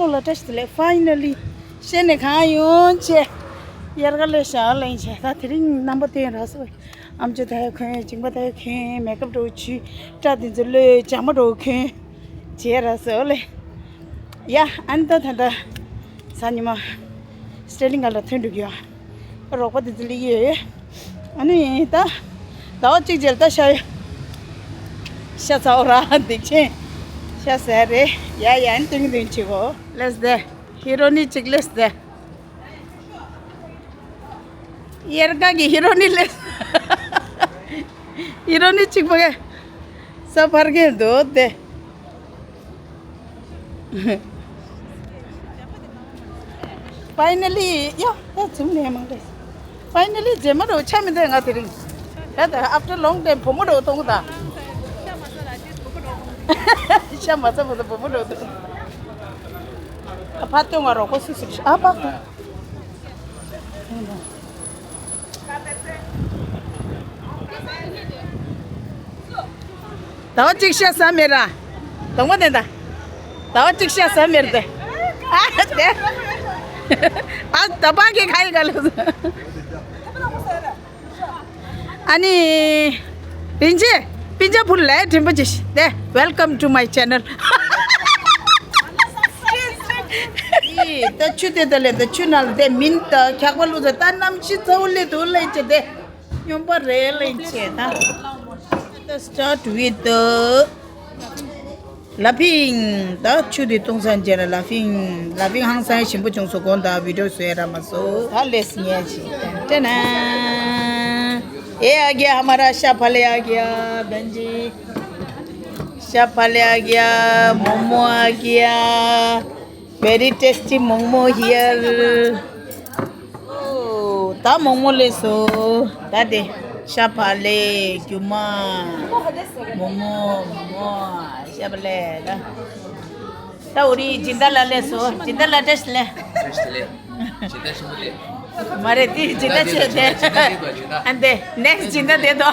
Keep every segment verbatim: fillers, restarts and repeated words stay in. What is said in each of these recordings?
ལ་བཀྲ་ཤིས་བདེ་ལེགས། Finally ཤེས་ནས་གང་ཡོང་ཆེ། དབྱར་ཁ་ལས་ཞག་ལེན་ཆེ། ད་དེ་རིང་རྣམ་པ་བསྟན་ར་སོ། ཨམ་ཅོག་ད་ཡོད་ཁོན། མཇིང་པ་ད་ཡོད་ཁོན། མེ་ཀབ་འགྲོ་ཆུ། སྐྲ་དེ་ཚོ་ལོས་ཇ་མ་འགྲོ་ཁོན། བྱས་ར་སོ་ལེ། ཡ་ཨན་ད་ད་ད་ས་ཉི་མ་སི་ཊེ་ལིང་ག་ལ་ཐོན་འགྲོ་གི་ཡོད། རོགས་པ་དེ་ཚོ་ལི་ཡོད། ཨ་ནི་ད་ཟླ་བ་གཅིག་རྗེས་ལ་ད་ཤ་ཡོད། ཤ་ཚ་བོ་ར་འདེགས་ཆེན་ཤ་ཟ་རེད། ཡ་ཡ་ཨན་སྟོན་གི་འདོན་ཆེ་གོ། ལེས་དེ་ཧི་རོ་ནི་གཅིག་ལེས་དེ། དབྱར་ཁ་གི་ཧི་རོ་ནི་ལེས། ཧི་རོ་ནི་གཅིག་པོ་གེ་ས་ཕར་གེ་འདུག་དེ། Finally ཡ་ད་ཚུམ་ནས་མང་རེད། Finally རྗེས་མ་རུ་ཆ་མི་འདོད་ང་དེ་རིང་། ད་ད་after long time བུ་མོ་རུ་གཏོང་ད། ཤ་མ་ཚ་བུ་ཚ་བུ་མོ་རུ་གཏོང་། ཨ་ཕ་སྟོན་ང་རོགས་པ་སུ་སུ་ཨ་ཕ་ཁོ། ཟླ་བ་གཅིག་ཤ་ཟ་མེད་ར། དང་པོ་དེ་ད། ཟླ་བ་གཅིག་ཤ་ཟ་མེད་དེ། ཨ་དེ། ཨ་ད་པ་གི་ཁ་ཡི་ག་ལ། ཨ་ནི། རིན་ཆེ། པིན་ཅ་ཕུར་ལས་དྲིན་པོ་ཅི་ཤི་དེ། Welcome to my channel། ད་ཆུ་དེ་ད་ལས་ད་ཆུ་ནང་ལ་དེ་མིན་ད་འཁྱག་པ་བླུགས་ད་ད་གནམ་གཤིས་ཚ་བོ་ལས་དུ་ལས་ཅི་དེ། སྨྱོན་པ་རེད་ལེན་བྱེད་ད། ད་start with the laughing། ད་ཆུ་དེ་བཏུང་ཚར་རྗེས་ལ་laughing། Laughing ཧང་སང་ཞིམ་པོ་བྱུང་སོ། དགོངས་དག་བི་ཌིའོ་བཟོས་ར་མ་བཟོ། ད་ལེས་ཉལ་ཞིག་ཏན་ཏན། ཨེ་ཨ་གྱ་ཧ་མ་ར་ཤ་ཕ་ལེ་ཨ་གྱ་བན་ཇི། ཤ་ཕ་ལེ་ཨ་གྱ་མོག་མོག་ཨ་གྱ། Very tasty མོག་མོག་here། ཨོ། ད་མོག་མོག་ལེ་སོ། ད་དེ་ཤ་ཕ་ལེ་རྒྱུ་མ། མོག་མོག་མོག་མོག་ཤ་ཕ་ལེ་ད། ད་འུ་རི་སྦྱིན་བདག་ལ་ལེ་སོ། སྦྱིན་བདག་ལ་བཀྲ་ཤིས་ལེ། བཀྲ་ཤིས་ལེ། སྦྱིན་བདག་ཆེན་པོ་ལེ། མ་རེད་དེ་སྦྱིན་བདག་ཆེ་དེ། སྦྱིན་བདག་ལེ་དོ་སྦྱིན་བདག་ཨ་འདེ་next སྦྱིན་བདག་དེ་དོ།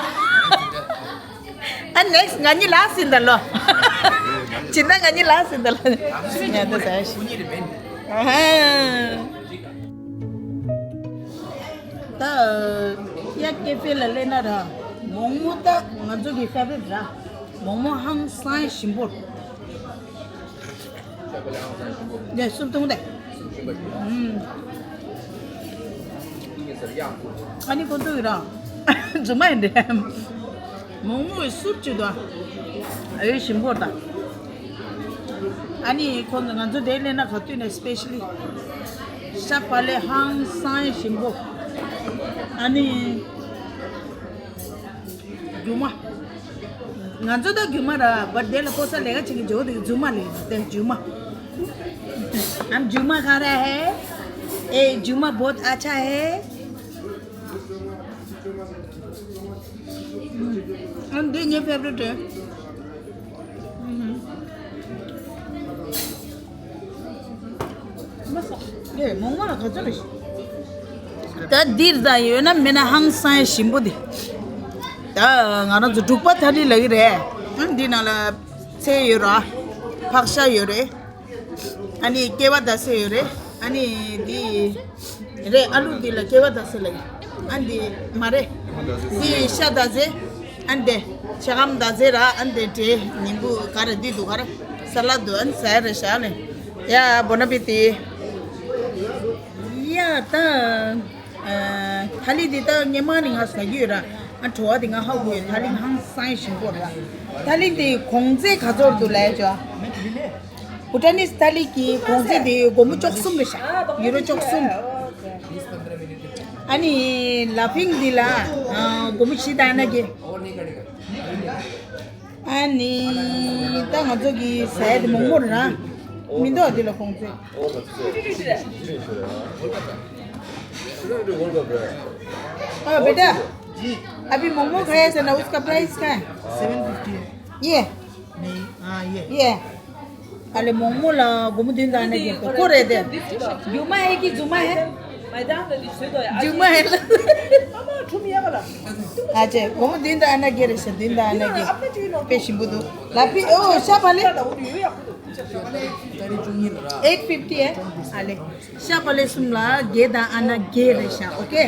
ཨ་next ང་གཉིས་ལ་ཟིན་ད་ལོ། སྦྱིན་བདག་ང་གཉིས་ལ་ཟིན་ད་ལོ། ཉལ་ད་ཟ་ཤི། ཨ་ཧ། ད་ཡ་ཀེ་ཧྥེ་ལ་སླེབས་ན་ར། མོག་མོག་ད་ང་ཚོ་གི་ཕེ་ཝ་རེ་ཊི་ར། མོག་མོག་ཧང་སང་ཞིམ་པོ། ཡ་སུབ་བཏུང་དེ། ཨུམ། ཨ་ནི་ཁོ་ཚོ་གི་ར། རྫུན་མ་ཡིན་དེ། མོག་མོག་གི་སུབ་ཅིག་དང་། ཨ་ཡོད་ཞིམ་པོ་དང་། ཨ་ནི་ཁོ་ཚོ་ང་ཚོ་དེ་སླེབས་ན་ག་དུས་ནས་སི་པེ་ཤལ་ལི། ཤ་ཕ་ལེ་ཧང་སང་ཞིམ་པོ། ཨ་ནི། རྒྱུ་མ། ང་ཚོ་ད་རྒྱུ་མ་ར་བར་དེ་ལ་ཕོ་གསར་ལས་ཀ་བྱེད་ཀྱི་འཇོག་དེ་རྒྱུ་མ་ལས་དེ་རྒྱུ་མ། हम जुम्मा खा रहे हैं। ए जुम्मा बहुत अच्छा है। ཨ་འདི་ངའི་ཕེ་ཝ་རེ་ཊི་རེད། ཨེ་མོག་མོག་ལ་ག་ཚོད་རེད། ད་འདིར་ད་ཡོད་ན་མེད་ན་ཧང་སང་ཞིམ་པོ་འདི། ད་ང་རང་ཚོ་འབྲུག་པ་ཐ་ལི་ལ་གི་རེད། ཨ་འདི་ནང་ལ་ཚལ་ཡོད་ར། ཕག་ཤ་ཡོད་རེད། ཨ་ནི་ཀེ་བ་ད་སེ་ཡོད་རེད། ཨ་ནི་འདི་རེད། ཨ་ལུ་འདི་ལ་ཀེ་བ་ད་སེ་ལ་ཡོད། ཨ་འདི་མ་རེད། འདི་ཤ་ད་སེ། ཨ་འདི་ཤ་སྐམ་ད་སེ་ར། ཨ་འདི་འདྲེ་ཉིན་བུ་ག་རེ་འདི་འདུག་ག་རེ་ས་ལ་འདུག་ཨ་ནི་ཟ་རེད་ཤ་ལེ། ཡ་བོ་ན་པི་ཏི། ཡ་ད། ཨ་ཐ་ལི་འདི་ད་སྔོན་མ་ནས་ང་ཟ་གི་ཡོད་ར། ཨ་བྲོ་བ་འདི་ང་ཧ་གོ་ཡོད། ཐ་ལི་ཧང་སང་ཞིམ་པོ་ར། ཐ་ལི་འདི་གོང་ཚད་ག་ཚོད་འདུག་ལབ་ཡ་ཅོ། བྷུ་ཊ་ནིས་ཐ་ལི་གི་གོང་ཚད་འདི་སྒོར་མོ་བཅུ་གསུམ་རེད་ཤག་ཡུ་རོ་བཅུ་གསུམ། ཨ་ནི་ལ་ཕིང་འདི་ལ་ཨ་སྒོར་མོ་བཞི་དང་ཨ་ན་གི། ཨ་ནི་ད་ང་ཚོ་གི་ཟས་དེ་མོག་མོག་རེད་ར། མི་འདུག་འདི་ལ་གོང་ཚད། हाँ बेटा, अभी मोमो खाया था ना, उसका प्राइस क्या है? Seven fifty. ये? नहीं, हाँ, ये। ये। अरे मोमो ला गुम दिन दाने के तो को रहे दे। जुमा है कि जुमा है? जुमा है। अच्छा, गुम दिन दाने के रे से दिन दाने के। पेशिंबुदु। लापी ओ शापाले। eight fifty ཨེ། ཨ་ལེ། ཤ་བག་ལེབ་གསུམ་ལ་བརྒྱད་དང་ཨ་ན་བརྒྱད་རེད་ཤག་ཨོ་ཁེ།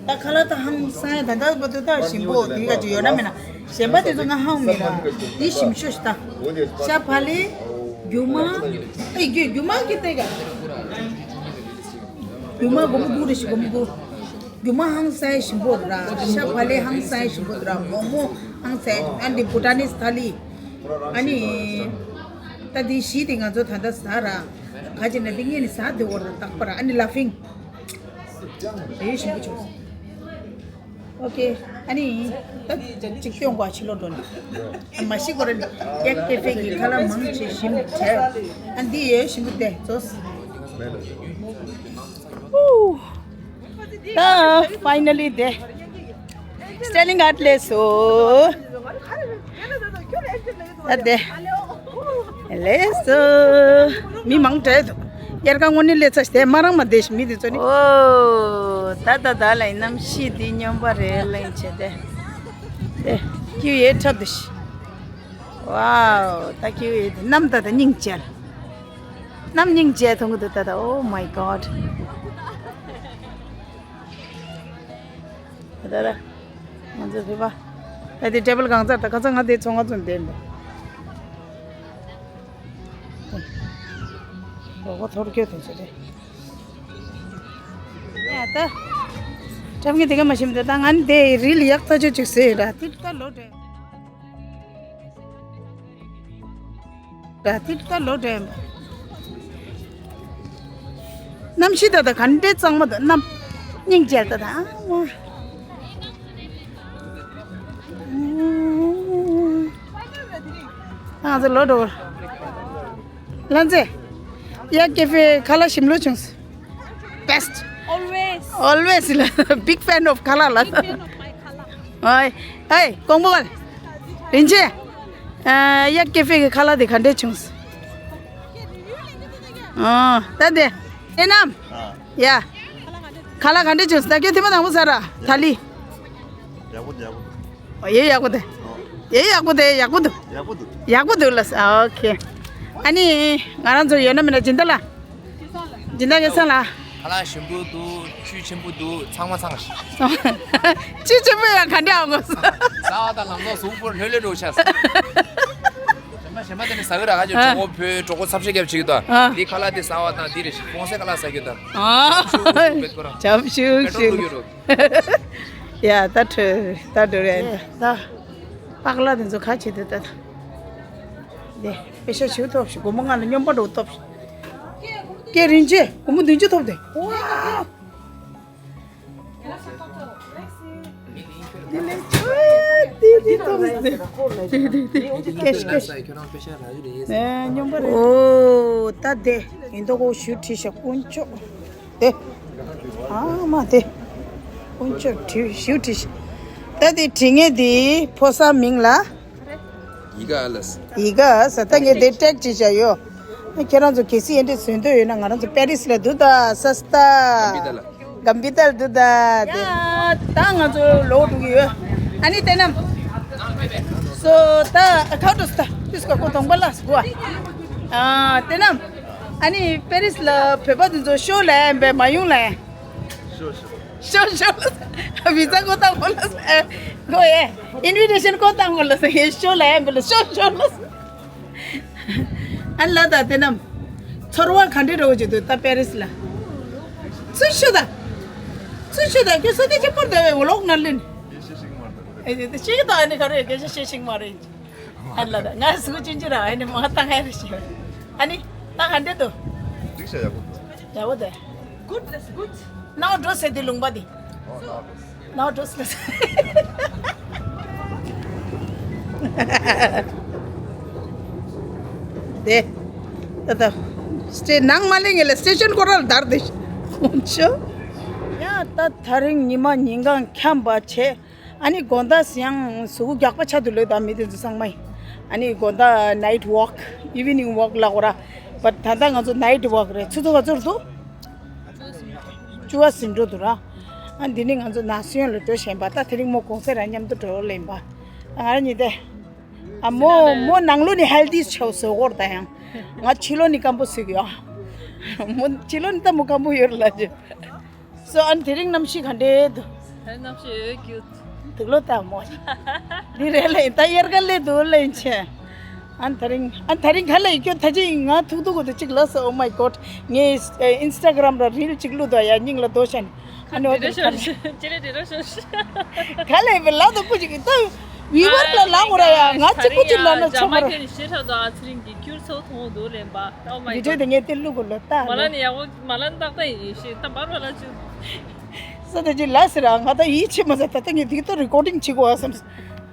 ད་ཁ་ལག་ད་ཧང་སང་ཡ་ད་ད་བ་ད་ད་ཞིམ་པོ་དེ་ག་ཅིག་ཡོད་ན་མེད་ན། གཞན་པ་དེ་ཚོ་ང་ཧང་མེད་ར། དེ་ཞིམ་ཤོས་ཤིག་ད། ཤ་བག་ལེབ། རྒྱུ་མ། ཨེ་རྒྱུ་རྒྱུ་མ་གི་སྟེ་ག་རྒྱུ་མ་སྒོར་མོ་དགུ་རེད་ཤག་སྒོར་མོ་དགུ། རྒྱུ་མ་ཧང་སང་ཞིམ་པོ་ར། ཤ་བག་ལེབ་ཧང་སང་ཞིམ་པོ་ར། མོག་མོག་ཧང་སང་། ཨ་ནི་བྷུ་ཊ་ནིས་ཐ་ལི། ཨ་ནི་ད་འདི་བཞི་དེ་ང་ཚོ་ད་ལྟ་ཟ་ར། ག་ཅི་ན་འདི་ངས་ནི་ཟ་དེ་བོར་ར་རྟག་པར། ཨ་ནི་ལ་ཕིང་། དེ་ཞིམ་པོ་བྱུང་། ཨོ་ཁེ། ཨ་ནི་ད་ཅིག་སྟོན་དགོས་ཕྱི་ལོགས་འགྲོ་ནས། ཨ་མ་ཤི་གོ་ར་ནི་ཡ་ཀེ་ཧྥེ་གི་ཁ་ལག་མང་ཆེ་ཞིམ་དྲགས། ཨ་འདི་ཡོད་ཞིམ་པོ་དེ་ཚོ། ད་ཕའི་ནལ་ལི་དེ་སི་ཊེ་ལིང་ཨར་ཊི་སླེབས་སོང་། ད་དེ་སླེབས་སོང་། མི་མང་དྲགས་འདུག་དབྱར་ཁ་དངོས་གནས་སླེབས་ཚར་ཤག་དེ་མ་རང་མ་བསྡད་ཤག་མི་དེ་ཚོ་ནི། ཨོ། ད་ད་ད་ལ་ཡིན་གནམ་གཤིས་འདི་སྨྱོན་པ་རེད་གླེང་བྱས་ཏེ། དེ་ཁྱིའུ་ཡའི་འཁྲབ་འདུག་ཤག་ཝའོ། ད་ཁྱིའུ་ཡའི་གནམ་ད་ད་སྙིང་རྗེ། གནམ་སྙིང་རྗེ་མཐོང་གི་འདུག་ད་ད། Oh my God. ད་ད་ང་ཚོ་ཕེབས་པ། ད་དེ་ཊེ་བལ་གང་ཚར། ད་ཁ་སང་ང་དེ་ཚོང་ཁང་ཚོ་འདེམས་པ། རོགས་པ་ཐོར་སྐྱོད་དེ་ཚོ་རེད། ཡ་ད། ཁྲབ་ངས་དེ་ག་མ་ཤེས་མི་འདུག་ད་ང་ནི་དེ་རིལ་ཡག་ཐག་ཆོད་ཅིག་བཟོས་ཡོད་ར། དེ་ད་ལོ་དྲན། ད་ལྟ་ལོ་དྲན། གནམ་གཤིས་ད་ལྟ་ག་འདྲས་གཙང་མ་འདུག་གནམ་སྙིང་རྗེ་ད་ལྟ། ཨ་ང་ཚོ་ལོ་འགྲོ། ལ་མཛེས། ཡ་ཀེ་ཧྥེ་ཁ་ལག་ཞིམ་ལོས་བྱུང་། Best. Always. Always ལ། Big fan of ཁ་ལག་ལ། Big fan of my ཁ་ལག. ཨོའི། ཨེ། ཀོང་པོ་བལ། རིན་ཆེན། ཨ། ཡ་ཀེ་ཧྥེ་གི་ཁ་ལག་དེ་ག་འདྲས་བྱུང་། ཨ། ད་དེ། ཨེ་ནམ། ཡ། ཁ་ལག་ག་འདྲས་བྱུང་། ད་ཁྱོད་ཐེངས་མ་དང་པོ་ཟ་ར། ཐ་ལི། ཡག་པོ་ཡག་པོ། ཨོ། ཡེ་ཡག་པོ་དེ། ཡེ་ཡག་པོ་དེ་ཡག་པོ་འདུག་ཡག་པོ་འདུག་ཡག་པོ་འདུག་ལ། ཨོ་ཁེ། ཨ་ནི་ང་རང་ཚོ་ཡོད་ན་མེད་ན་སྦྱིན་བདག་ལ། སྦྱིན་བདག་སྐལ་བཟང་ལགས། ཁ་ལག་ཞིམ་པོ་འདུག་ཆུ་ཆེན་པོ་འདུག་ཚང་མ་ཚང་། ཆུ་ཆེན་པོ་ཡང་ག་འདྲ་འོང་གོ། ཟ་བ་དང་ལམ་ལོག་གཟུགས་པོར་ལྷོད་ལྷོད་འགྲོ་ཤག་གཞན་པ་གཞན་པ་དེ་ནི་ཟ་གི་ར། ཁ་ཅིག་ཨ། གྲོགས་པོ་བོད་གྲོགས་པོ་ཚབ་ཤེས་རྒྱབ་བྱེད་ཀྱི་འདུག་ཨ། འདི་ཁ་ལག་དེ་ཟ་བ་དང་འདི་རེ་ཞིག་གོང་ས་ཁ་ལག་ཟ་གི་འདུག་ཨ། ཇབ་ཤུག་ཤུག་ཡ་ད་ཁྲོ་ད་འགྲོ་རེད་ད། པགས་ལ་དེ་ཚོ་ཁ་ཆེ་དེ་ད་ད། དེ་པེ་ཤ་ཞིག་ཐོབ་ཤིག་སྒོར་མོ་ལྔ་ལ་སྨྱོན་པ་འགྲོ་ཐོབ་ཤིག་སྐད་རིན་ཆེན་སྒོར་མོ་བདུན་ཅུ་ཐོབ་དེ། ཝའོ། དེ་ལས་ཆོས་དེ་དེ་ཐོབ་དེ། དེ་དེ་དེ་ཀེཤ་ཀེཤ། ཨེ་སྨྱོན་པ་རེད། ཨོ་ད་དེ་ཡིན་མདོག་གོ་ཞུ་ཁྲིད་ཤག་དཀོན་མཆོག་དེ། ཨ་མ་དེ། དཀོན་མཆོག་བྲིས་ཞུ་བྲིས་ཤག་ད་དེ་བྲིས་ངེས་དེ་ཕོ་གསར་མིང་ལ། ཡི་ག་ཨ་ལས། ཡི་ག་ས་ད་ངས་དེ་ཀྲེག་བྱེད་བྱ་ཡོད། ཨ་ཁྱེད་རང་ཚོ་གལ་སྲིད་ཨེ་འདྲས་བཟོས་འདོད་ཡོད་ན་ང་རང་ཚོ་པེ་རིས་ལ་འདུག་ད་ས་སྟ། གམ་པི་ཏལ་འདུག་ད་དེ། ཡ་ད་ང་ཚོ་ལོག་འགྲོ་གི་ཡོད། ཨ་ནི་དེ་ན། སོ་ད་ཁ་ཏོ་སྟ་དུས་ཀ་ཁོ་གདོང་པ་ལ་སྒོ་ཨ། དེ་ན། ཨ་ནི་པེ་རིས་ལ་བོད་པ་དེ་ཚོ་ཤོ་ལ་ཡན་པས་མ་ཡོང་ལ་ཡན། ཤོ་ཤོ། ཤོ་ཤོ་ལ་ས། བི་ཛ་ཁོ་ཏང་ཁོ་ལ་ས། ཨེ་ཁོ་ཨེ་ཨིན་བི་ཊེ་ཤན་ཁོ་ཏང་ཁོ་ལ་ས། ཨེ་ཤོ་ལ་ཡན་པས་ལ་ཤོ་ཤོ་ལ་ས། ཨ་ལ་ད་དེ་ན། ཚོར་བ་ག་འདྲ་རོ་ཅི་འདུག་ད་པེ་རིས་ལ། ཚུར་ཤོད་ད། ཚུར་ཤོད་ད་ཁྱོད་ས་དེ་ཁྱད་པར་དུ་བའི་ཝ་ལོག་ན་ལུན། ཨེ་དེ་དེ་ཤེས་ཀྱི་ད་ཨ་ནི་ག་རེ་སྐད་ཆ་བཤད་ཤེས་ཀྱི་མ་རེད། ཨ་ལ་ད་ང་སུ་ཅུན་ཅི་ར་ཨ་ནི་མ་ཏང་ཧེ་རེ་ཤི། ཨ་ནི་ད་ག་འདྲ་འདུག་འགྲིག་ཤག་ཡག་པོ་འདུག་ཡག་པོ་དེ། Good, that's good. ནའོ་འགྲོ་ཟེར་དེ་ལུང་པ་དེ། ཨོ་ནའོ་འགྲོ། ནའོ་འགྲོ་ཟེར། དེ། ད་ད། སི་ཊེ་ནང་མ་ལེན་ངེས་ལ་སི་ཊེ་ཤན་སྐོར་ར་ལ་དར་དེ། ཁོང་ཆོ། ཡ་ད་ཐ་རིང་ཉི་མ་ཉིན་གང་འཁྱམས་པ་བྱས། ཨ་ནི་དགོང་དག་ཡང་གཟུགས་རྒྱགས་པ་ཆགས་འདུག་ལོས་དང་མི་དེ་ཚོ་ཚང་མ་ཡིན། ཨ་ནི་དགོང་དག་night walk, evening walk ལབ་དགོས་ར། བ་ད་ལྟ་ང་ཚོ་night walk རེད། ཆུ་ཚོད་ག་ཚོད་རེད་འདུག་བཅུ་པ་ཟིན་འགྲོ་འདུག་ར། ཨ་འདི་ནི་ང་ཚོ་ནང་སུ་ཡོང་ལ་འགྲོ་བཞིན་པ། ད་དེ་རིང་མོ་གུང་སེང་རང་མཉམ་དུ་འགྲོ་ལེན་པ། ང་རང་གཉིས་དེ། ཨ་མོ་མོ་ནང་ལོགས་ནས་healthy ཆོག་བཟོ་དགོས་ར། ད་ཡང་ ང་ཕྱི་ལོགས་ནས་སྐམ་པོ་བཟོས་ཡོད། མོ་ཕྱི་ལོགས་ནས་ད་མོ་སྐམ་པོ་ཡོད་རེད་ལབ་ཀྱི། སོ་ཨ་ནི་དེ་རིང་གནམ་གཤིས་ག་འདྲས་འདུག་དེ་གནམ་གཤིས་ཨོ་ཀྱུ། དུག་ལོག་ལྟ་མོ། འདི་རེད་ལེ་ད་དབྱར་ཁ་སླེབས་འདུག་ལེ་ཆེ། ཨ་ནི་དེ་རིང་ཨ་ནི་དེ་རིང་ག་ལ་ཡིན་ཀྱོ་ད་ཅི་ང་ཐུག་ཐུག་གོ་དུ་གཅིག་ལ་སོ། Oh my god. ངས་ཨིན་སི་ཊ་གྷ་རམ་ར་རིལ་གཅིག་བླུགས་འདུག་ཡ་སྙིང་ལ་རྡོ་ཤན། ཨ་ནི་འོ་དེ་ཁ་ལེ་བེ་ལ་དུ་པུ་ཅིག་ད་བི་ཝར་ལ་ལ་གོ་ར་ཡ་ང་གཅིག་པུ་ཅིག་ལ་ན་ཆོག་མ་ར། ཁྱེད་ནི་ཤེས་ཧྲ་དོ་ཨ་ཚེ་རིང་གི་ཁྱུར་ཚོ་མཐོང་འདུག་ལེན་པ། Oh my god. བི་ཌིའོ་དེ་ངས་དེ་བླུག་གོ་ལོ་ད། མ་ལ་ནི་ཡག་པོ་མ་ལ་ནི་ཏག་ཏག་ཡིན་ཤེས་ད་བར་བ་ལ་ཅུ། ས་ད་ཅི་ལ་ཟེར་ར་ང་ད་ཡིད་ཆེས་མ་ཟ་ད་ད་ངས་དེ་ད་རི་ཀོར་ཌིང་བྱེད་གོ་ཨ་བསམ།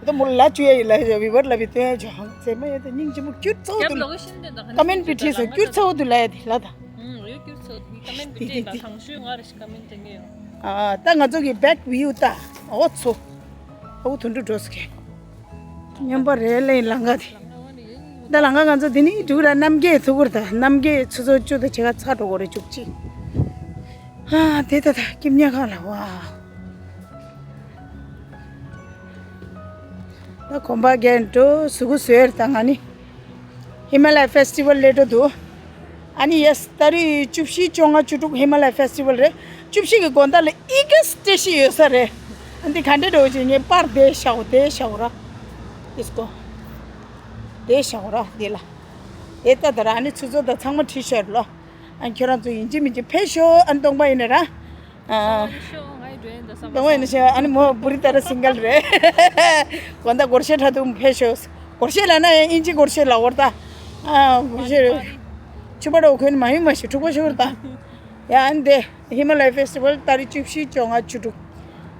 ད་མོ་ལ་ཅུ་ཡ་ཡི་ལ་ཡ་བི་ཝར་ལ་བི་དོན་ཡ་ཅོ་ཧང་ཚེ་མ་ཡ་ད་སྙིང་རྗེ་མོ་ཁྱུར་ཚོ་དུ་ཀ་མེན་བི་ཁྲིས་སོ་ཁྱུར་ཚོ་དུ་ལ་ཡ་དེ་ལ་ད། ཨུམ་ཡོད་ཀྱུར་ཚོ་ཀ་མེན་བི་ཊི་ལ་དང་ཤོས་ང་རེ་ཤི་ཀ་མེན་དེ་ངེས་ཡོད། ཨ་ད་ང་ཚོ་གི་བེག་བིའུ་ད་ཨོ་ཚོ་ཨོ་དུ་འགྲོ་འགྲོ་སི་ཀེ་མཉམ་པ་རེད་ལེ་ལང་ག་དེ། ད་ལང་ག་ང་ཚོ་དེ་ནི་འགྲུག་ར་གནམ་གྱི་ཐུག་གུར་ད་གནམ་གྱི་ཆུ་ཚོད་བཅུ་དང་ཕྱེད་ཀ་ཚ་འགྲོ་གོ་རེ་བཅུ་གཅིག་ཨ་དེ་ད་ད་ཀིམ་ཉ་ཁ་ལ་བ། ད་གོམ་པ་རྒྱན་འགྲོ་གཟུགས་པོ་བཟོས་རེད་ད་ང་ནི། ཧི་མ་ལ་ཡ་ཕེ་སི་ཊི་ཝལ་སླེབས་འགྲོ་འདུག་ཨ་ནི་ཡེ་སི་ཏ་རིག་བཅུ་བཞི་བཅོ་ལྔ་བཅུ་དྲུག་ཧི་མ་ལ་ཡ་ཕེ་སི་ཊི་ཝལ་རེད། བཅུ་བཞི་གི་དགོང་དག་ལ་ཨི་གེ་སི་བཀྲ་ཤིས་ཡོད་ས་རེད། ཨ་འདི་ག་འདྲ་འགྲོ་བྱེད་ངས་པར་དེ་ཤའོ་དེ་ཤའོ་ར། ཨིས་ཀོ། དེ་ཤའོ་ར་དེ་ལ། དེ་ལྟ་ད་ར་ཨ་ནི་ཆུ་ཚོད་ད་ཚང་མ་བྲིས་ཤར་ལོ། ཨ་ཁྱོད་རང་ཚོ་ཡིན་གཅིག་མིན་གཅིག་ཕེབས་ཤོག་ཨ་ནི་སྟོང་པ་ཡིན་ན་ར། ཨ། སྟོང་པ་ཡིན་ན་ཤོག་ཨ་ནི་མོ་བུ་རི་ད་ར་སིང་གལ་རེད། དགོང་དག་སྒོར་གཞས་འཁྲབ་འདུག་ཕེབས་ཤོག་སྒོར་གཞས་ལབ་ན་ཡང་དབྱིན་ཇི་སྒོར་གཞས་ལབ་བར་ད། ཨ་སྒོར་གཞས་རེད། ཆུ་པ་འགྲོ་གོན་མ་ཡིན་མ་ཤི་འཁྲུག་པ་ཤོར་ད། ཡ་ཨ་ནི་དེ་ཧི་མ་ལ་ཡ་ཕེ་སི་ཊི་ཝལ་ཏ་རིག་བཅུ་བཞི་བཅོ་ལྔ་བཅུ་དྲུག་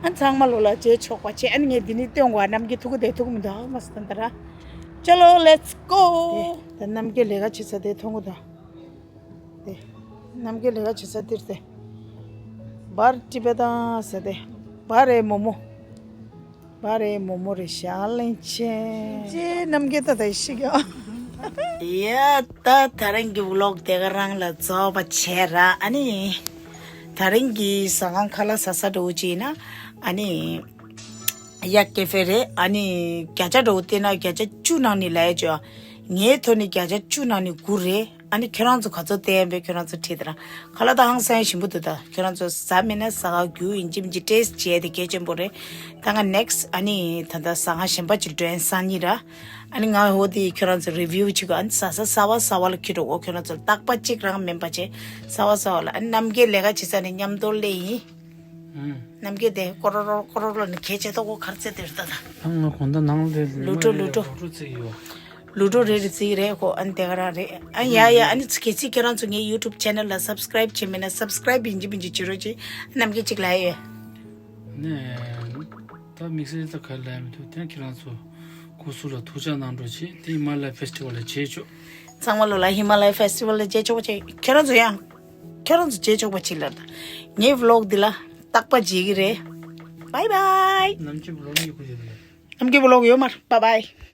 ཨ་ཚང་མ་ལོ་ལ་མཇལ་ཆོག་པ་བྱས་ཨ་ནི་ངས་འདི་ནས་སྟོན་དགོས་ཨ་ནམ་གྱི་ཐུག་གི་དེ་ཐུག་མི་འདུག་ཨ་མ་སི་ད་ད་ར། ཅ་ལོ་let's go. དེ་ད་ནམ་གྱི་ལས་ཀ་བྱེད་ས་དེ་མཐོང་གི་འདུག་དེ། ནམ་མཁའི་ལས་ཀ་བྱེད་ས་འདིར་དེ། བར་ཊི་བེ་ཏན་ཟེར་དེ། བར་རེ་མོ་མོ། བར་རེ་མོ་མོ་རེ་ཤ་ལེན་ཆེ། ཅེ་ནམ་མཁའི་ཏ་ཏ་ཤི་ག་ཡ་ད་ད་རིང་གི་ཝི་ལོག་དེ་ག་རང་ལ་རྫོགས་པ་བྱས་ར་ཨ་ནི། ད་རིང་གི་ཟ་ཁང་ཁ་ལག་ཟ་ས་འགྲོ་གི་ཡིན་ན་ཨ་ནི། ཡ་ཀེ་ཧྥེ་རེད། ཨ་ནི་བརྒྱ་ཆ་འགྲོ་བལྟས་ན་བརྒྱ་ཆ་བཅུ་ནང་ནས་ལབ་ཡ་ཅོ། ངའི་ཐོག་ནས་བརྒྱ་ཆ་བཅུ་ནང་ནས་དགུ་རེད། ཨ་ནི་ཁྱོད་རང་ཚོ་ག་ཚོད་བལྟས་ཡིན་པས་ཁྱོད་རང་ཚོ་ཁྲིད་དེ་ར། ཁ་ལག་ད་ཧང་སང་ཞིམ་པོ་འདུག་ད་ཁྱོད་རང་ཚོ་ཟ་མེད་ན་ཟ་ག་རྒྱུ་ཡིན་གཅིག་མིན་གཅིག་ཊེ་སི་ཊི་བྱས་ཏེ་གལ་ཆེན་པོ་རེད། ད་ང་ནེག་སི་ཊི་ཨ་ནི་ད་ལྟ་ཟ་ཁང་གཞན་པ་ཅིག་འགྲོ་ཡིན་སང་ཉིན་ར། ཨ་ནི་ང་འོ་དེ་ཁྱོད་རང་ཚོ་རི་བིའུ་བྱེད་དགོས། ཨ་ནི་ཟ་ས་གསར་པ་གསར་པ་ལ་ཁྱེར་འགྲོ་དགོས། ཁྱོད་རང་ཚོ་རྟག་པ་གཅིག་རང་མིན་པ་བྱས་གསར་པ་གསར་པ་ལ། ཨ་ནི་རྣམ་རྒྱལ་ལས་ཀ་བྱེད་ས་ནས་མཉམ་དུ་སླེབས་ཡིན། ཨུམ། རྣམ་རྒྱལ་དེ་ཀོ་རོ་རོ་ཀོ་རོ་རོ་ནི་ཁྱེད་ཆེ་ཏོག་ཀོ་གར་ཚེ་དེར་ལྟ་ད། ད་ང་གོང་ད་ནང་ལས་ལུ་ཊོ་ལུ་ཊོ། ལུ་ཊོ་བརྩི་ཡོད། ལུ་ཊོ་རེ་རེ་བརྩི་རེད་ཁོ་ཨ་ནི་དེ་ག་རང་རེད། ཨ་ཡ་ཡ་ཨ་ནི་ཚི་ཁེ་ཚི་ཁྱེད་རང་ཚོ་ངའི་ཡུ་ཊུབ་ཆེ་ནལ་ལ་སབ་སི་ཀ་རའིབ་བྱེད་མེད་ན་སབ་སི་ཀ་རའིབ་ཡིན་གཅིག་མིན་གཅིག་བྱེད་རོགས་གྱིས། རྣམ་རྒྱལ་གཅིག་ལ་ཡོད། ནས་ད་དམིགས་བསལ་ད་ག་ལ་མི་ཐུབ་དེ་ཁྱེད་རང་ཚོ་སྐུ་གཟུགས་ལ་ཐུགས་ཅག་གནང་རོགས་གྱིས། དེ་ཧི་མ་ལ་ཡ་ཕེ་སི་ཊི་ཝལ་ལ་བྱེད་ཆོག་ཚང་མ་ལོ་ལ་ཧི་མ་ལ་ཡ་ཕེ་སི་ཊི་ཝལ་ལ་མཇལ་ཆོག་པ་བྱེད། ཁྱེད་རང་ཚོ་ཡང་ཁྱེད་རང་ཚོ་མཇལ་ཆོག་པ་བྱེད་ལ་ད་ངའི་ཝི་ལོག་འདི་ལ་རྟག་པ་མཇལ་གི་རེད། བའི་བའི། ནམ་རྒྱུན་ཝི་ལོག་གཉིས་པོ་ཡོད་རེད། ནམ་རྒྱུན་ཝི་ལོག་ཡོད་མ་རེད། བའི་བའི།